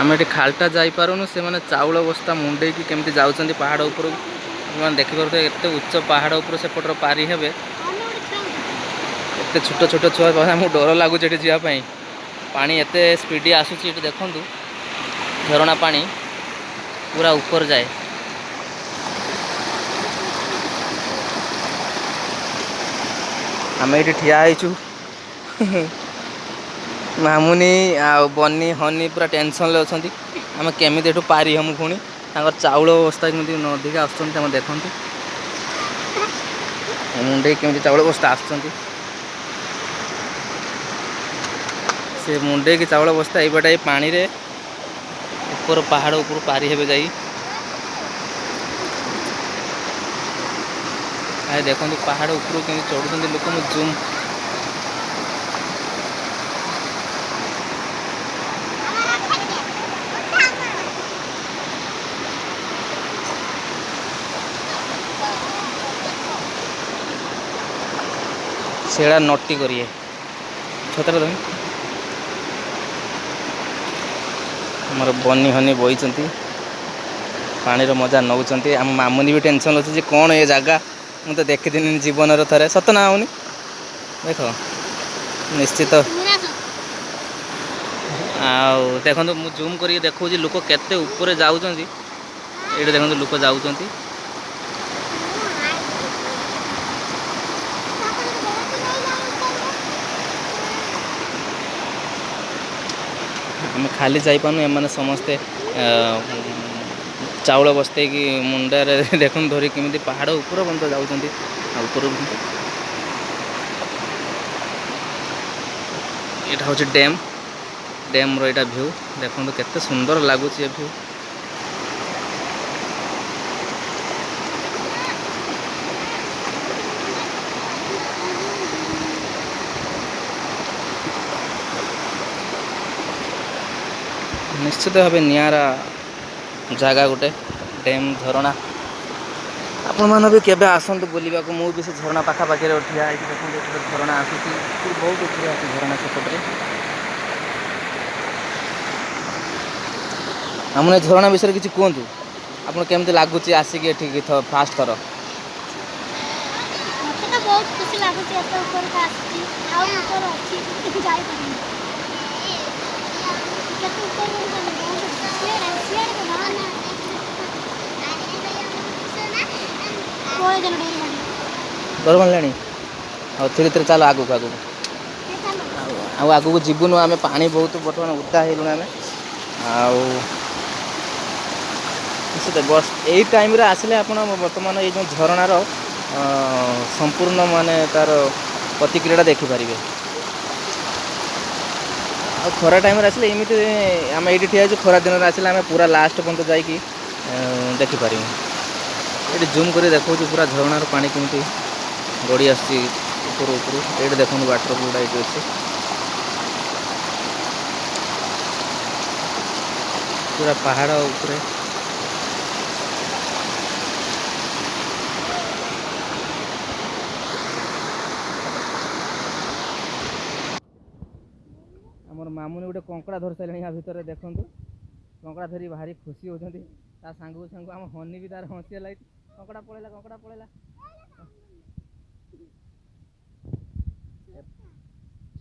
ଆମେ ଏଠି ଖାଲଟା ଯାଇପାରୁନୁ, ସେମାନେ ଚାଉଳ ବସ୍ତା ମୁଣ୍ଡେଇକି କେମିତି ଯାଉଛନ୍ତି ପାହାଡ଼ ଉପରକୁ। ଆପଣମାନେ ଦେଖିପାରୁଥିବେ ଏତେ ଉଚ୍ଚ ପାହାଡ଼ ଉପରୁ ସେପଟର ପାରି ହେବେ। ଏତେ ଛୋଟ ଛୋଟ ଛୁଆ, ଆମକୁ ଡର ଲାଗୁଛି ଏଠି ଯିବା ପାଇଁ। ପାଣି ଏତେ ସ୍ପିଡ଼ି ଆସୁଛି। ଏଠି ଦେଖନ୍ତୁ ଝରଣା ପାଣି ପୁରା ଉପର ଯାଏ। ଆମେ ଏଇଠି ଠିଆ ହେଇଛୁ, ମାମୁନି ଆଉ ବନି ହନି ପୁରା ଟେନସନ୍ରେ ଅଛନ୍ତି, ଆମେ କେମିତି ଏଠୁ ପାରି ହେମୁ। ପୁଣି ତାଙ୍କର ଚାଉଳ ବସ୍ତା କେମିତି ନଦୀକି ଆସୁଛନ୍ତି ଆମେ ଦେଖନ୍ତୁ, ମୁଣ୍ଡେଇ କେମିତି ଚାଉଳ ବସ୍ତା ଆସୁଛନ୍ତି। ସେ ମୁଣ୍ଡେଇକି ଚାଉଳ ବସ୍ତା ଏଇବାଟେ ଏଇ ପାଣିରେ ଉପର ପାହାଡ଼ ଉପରୁ ପାରି ହେବେ ଯାଇ। ଆରେ ଦେଖନ୍ତୁ ପାହାଡ଼ ଉପରୁ କେମିତି ଚଢ଼ୁଛନ୍ତି ଲୋକ। ମୁଁ ଜୁମ୍ ସେଟା ନଟି କରିଏ ଛତରା ଧରି। ଆମର ବନି ହନି ବଇଛନ୍ତି, ପାଣିର ମଜା ନେଉଛନ୍ତି। ଆମ ମାମୁନି ବି ଟେନସନ୍ ଅଛି ଯେ କ'ଣ ଏ ଜାଗା, ମୁଁ ତ ଦେଖିଥିଲି ଜୀବନର ଥରେ। ସତ ନା ମାମୁନି? ଦେଖ ନିଶ୍ଚିତ। ଆଉ ଦେଖନ୍ତୁ ମୁଁ ଜୁମ୍ କରିକି ଦେଖାଉଛି ଲୋକ କେତେ ଉପରେ ଯାଉଛନ୍ତି। ଏଇଠି ଦେଖନ୍ତୁ ଲୋକ ଯାଉଛନ୍ତି। ଆମେ ଖାଲି ଯାଇପାରୁନୁ, ଏମାନେ ସମସ୍ତେ ଚାଉଳ ବସ୍ତେଇକି ମୁଣ୍ଡରେ ଦେଖନ୍ତୁ ଧରି କେମିତି ପାହାଡ଼ ଉପର ପର୍ଯ୍ୟନ୍ତ ଯାଉଛନ୍ତି। ଆଉ ଉପର ଏଇଟା ହେଉଛି ଡ୍ୟାମ୍, ଡ୍ୟାମ୍ର ଏଇଟା ଭ୍ୟୁ ଦେଖନ୍ତୁ କେତେ ସୁନ୍ଦର ଲାଗୁଛି ଏ ଭ୍ୟୁ। ନିଶ୍ଚିତ ଭାବେ ନିଆରା ଜାଗା ଗୋଟେ ଡ୍ୟାମ୍ ଝରଣା। ଆପଣମାନେ ବି କେବେ ଆସନ୍ତୁ ବୁଲିବାକୁ। ମୁଁ ବି ସେ ଝରଣା ପାଖାପାଖିରେ ଠିଆ ହେଇକି ଦେଖନ୍ତୁ ଏପଟେ ଝରଣା ଆସୁଛି, ବହୁତ ଉପରେ ଅଛି ଝରଣା ସେପଟରେ। ଆମ ଏ ଝରଣା ବିଷୟରେ କିଛି କୁହନ୍ତୁ, ଆପଣ କେମିତି ଲାଗୁଛି ଆସିକି ଏଠିକି ଫାଷ୍ଟ ଥର? ମତେ ତ ବହୁତ ଖୁସି ଲାଗୁଛି, ଏତେ ଉପରକୁ ଆସିଛି, ଆଉ ଉପରେ ଅଛି ଯାଇପାରିନି। କେତେ ଉପରକୁ ଡର ମାରିଲାଣି? ହଉ ଧୀରେ ଧୀରେ ଚାଲ ଆଗକୁ ଆଗକୁ। ଆଉ ଆଗକୁ ଯିବୁନୁ ଆମେ, ପାଣି ବହୁତ ବର୍ତ୍ତମାନ ଓଦା ହେଇଗଲୁଣି ଆମେ। ଆଉ ନିଶ୍ଚିତ ବସ୍ ଏଇ ଟାଇମ୍ରେ ଆସିଲେ ଆପଣ ବର୍ତ୍ତମାନ ଏଇ ଯେଉଁ ଝରଣାର ସମ୍ପୂର୍ଣ୍ଣ ମାନେ ତାର ପ୍ରତିକ୍ରିୟାଟା ଦେଖିପାରିବେ। ଆଉ ଖରା ଟାଇମ୍ରେ ଆସିଲେ ଏମିତି ଆମେ ଏଇଠି ଠିଆ ହେଇଛୁ, ଖରା ଦିନରେ ଆସିଲେ ଆମେ ପୁରା ଲାଷ୍ଟ ପର୍ଯ୍ୟନ୍ତ ଯାଇକି ଦେଖିପାରିବୁ। ଏଇଠି ଜୁମ୍ କରି ଦେଖାଉଛୁ ପୁରା ଝରଣାର ପାଣି କେମିତି ଗଡ଼ି ଆସୁଛି ଉପରୁ ଉପରୁ। ଏଇଠି ଦେଖନ୍ତୁ ୱାଟରଫଲ୍ଟା ଏଇଠି ଅଛି ପୁରା ପାହାଡ଼ ଉପରେ। ଆମର ମାମୁନି ଗୋଟେ କଙ୍କଡ଼ା ଧରି ସାରିଲେଣି ୟା ଭିତରେ ଦେଖନ୍ତୁ, କଙ୍କଡ଼ା ଧରି ଭାରି ଖୁସି ହେଉଛନ୍ତି। ତା ସାଙ୍ଗକୁ ସାଙ୍ଗକୁ ଆମ ହନି ବି ତାର ହସି ହେଲା, କଙ୍କଡ଼ା ପଳେଇଲା କଙ୍କଡ଼ା ପଳେଇଲା।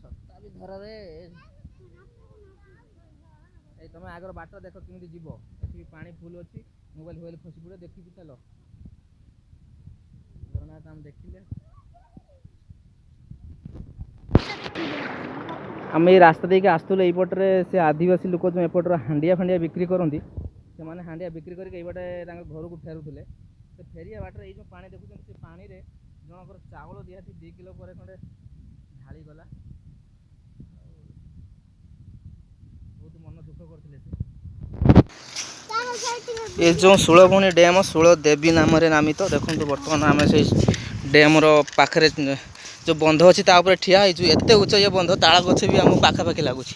ଛତା ବି ଧରରେ। ଏଇ ତମେ ଆଗର ବାଟ ଦେଖ କେମିତି ଯିବ, ଏଠି ବି ପାଣି ଫୁଲ ଅଛି, ମୋବାଇଲ ଫୋବାଇଲ ଖସି ପଡ଼ିବ, ଦେଖିକି ଚାଲ। ଝରଣା ତ ଆମେ ଦେଖିଲେ। ଆମେ ଏଇ ରାସ୍ତା ଦେଇକି ଆସୁଥିଲୁ, ଏଇପଟରେ ସେ ଆଦିବାସୀ ଲୋକ ଯେଉଁ ଏପଟର ହାଣ୍ଡିଆ ଫାଣ୍ଡିଆ ବିକ୍ରି କରନ୍ତି, ସେମାନେ ହାଣ୍ଡିଆ ବିକ୍ରି କରିକି ଏଇପଟେ ତାଙ୍କ ଘରକୁ ଫେରୁଥିଲେ। ସେ ଫେରିବା ବାଟରେ ଏଇ ଯେଉଁ ପାଣି ଦେଖୁଛନ୍ତି, ସେ ପାଣିରେ ଜଣଙ୍କର ଚାଉଳ ଦିହାତି 2 କିଲୋ ପରେ ଖଣ୍ଡେ ଢାଳିଗଲା। ବହୁତ ମନ ଦୁଃଖ କରିଥିଲେ ସେ। ଏ ଯେଉଁ ଷୋଳଭଉଣୀ ଡ୍ୟାମ୍ ଷୋଳ ଦେବୀ ନାମରେ ନାମିତ। ଦେଖନ୍ତୁ ବର୍ତ୍ତମାନ ଆମେ ସେଇ ଡ୍ୟାମ୍ର ପାଖରେ ଯେଉଁ ବନ୍ଧ ଅଛି ତା ଉପରେ ଠିଆ ହେଇଛୁ। ଏତେ ଉଚ୍ଚ ଇଏ ବନ୍ଧ, ତାଳ ଗଛ ବି ଆମ ପାଖାପାଖି ଲାଗୁଛି।